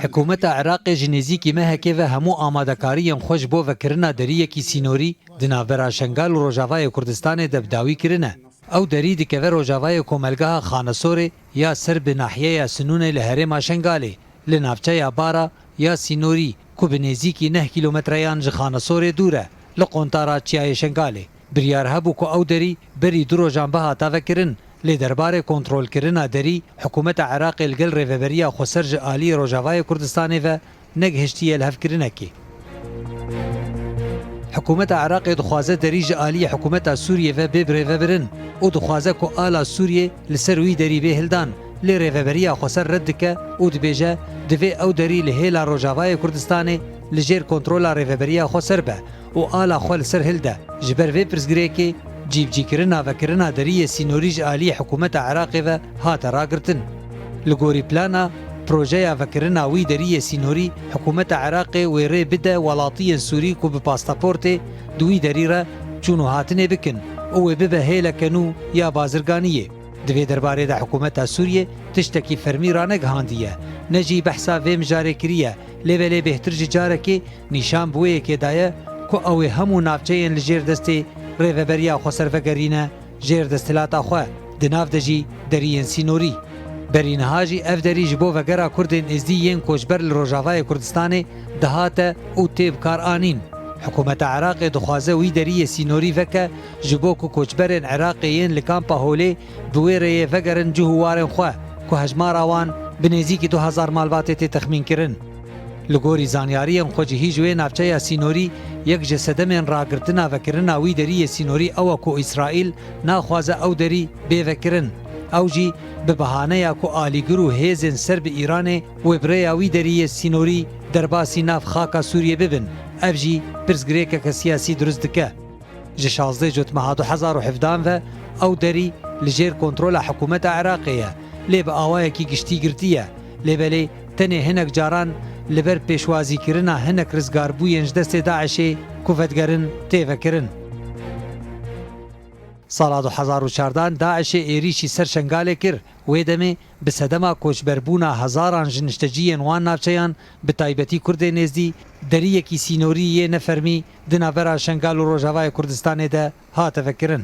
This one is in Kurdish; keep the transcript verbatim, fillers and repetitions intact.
Hikûmeta Iraqê ji nêzîkî mehekê ve hemû amadekariyên xwe ji bo vekirina deriyekî sînorî di navbera Şengal û Rojavayê Kurdistanê de bi dawî kirine. Ew derî dikeve rojavayê komelgeha Xanesorê ya ser bi nahiyeya Sinûnê li herêma Şengalê, li navçeya Bara ya sînorî ku bi nêzîkî neh kîlometreyan ji Xanesorê dûr e, li qontara Çiyayê Şengalê. Biryar hebû ku ew derî berî du rojan bihata vekirin, lê derbarê kontrolkirina derî hikûmeta Iraqê li gel Rêveberiya Xweser ji aliyê Rojavayê Kurdistanê ve negihiştiye lihevkirinekê. Hikûmeta Iraqê dixwaze derî ji aliyê hikûmeta Sûriyê ve bê birêvebirin û dixwaze ku ala Sûriyê li ser wî derî bê hildan, lê Rêveberiya Xweser red dike û dibêje, divê ew derî li hêla Rojavayê Kurdistanê li jêr kontrola Rêveberiya Xweser be û ala xwe li ser hilde. Ji ber vê pirsgirêkê, cîbicîkirina vekirina deriyê sînorî ji aliyê hikûmeta Iraqê ve hate ragirtin. Li gorî plana, projeya vekirina wî deriyê sînorî, hikûmeta Iraqê wê rê bide welatiyên Sûrî ku bi pasaportê di wî derî re çûn û hatinê bikin û wê bibe hêleke nû ya bazirganiyê. Di vê derbarê de hikûmeta Sûriyê tiştekî fermî ranegihandiye, ne jî behsa vê mijarê kiriye, lê belê bêhtir ji carekê nîşan bi wê yekê daye ku ew ê hemû navçeyên li jêr destê Rêveberiya Xweser vegerîne jêr desthilata xwe, di nav de jî deriyên sînorî. Berî niha jî ev derî ji bo vegera Kurdên Êzdî yên koçber li Rojavayê Kurdistanê dihate û tê bi kar anîn. Hikûmeta Iraqê dixwaze wî deriyê sînorî veke ji bo ku koçberên Iraqê yên li kampa Holê bi wê rêyê vegerin cih û warên xwe, ku hejmara wan bi nêzîkî du hezar malbatê tê texmînkirin. Li gorî zanyariyên xwecihî ji wê navçeya sînorî, yek ji sedemên ragirtina vekirina wî deriyê sînorî ew e ku Îsraîl naxwaze ew derî bê vekirin. Ew jî bi behaneya ku alîgir û hêzên ser bi Îranê wê bi rêya wî deriyê sînorî derbasî nav xaka Sûriyê bibin. Ev jî pirsgirêkeke siyasî dirust dike. Ji şazdeh Cotmeha du hezar û hevdehan ve ew derî li jêr kontrola hikûmeta Iraqê ye, lê bi awayekî giştî girtî ye. Lê belê tenê hinek caran li ber pêşwazîkirina hinek rizgarbûyên ji destê DAIŞê ku vedigerin tê vekirin. Sala du hezar û çardan DAIŞê êrîşî ser Şengalê kir. Wê demê bi sedema koçberbûna hezaran ji nişteciyên wan navçeyan, bi taybetî Kurdên Êzdî, deriyekî sînorî yê nefermî di navbera Şengal û Rojavayê Kurdistanê de hate vekirin.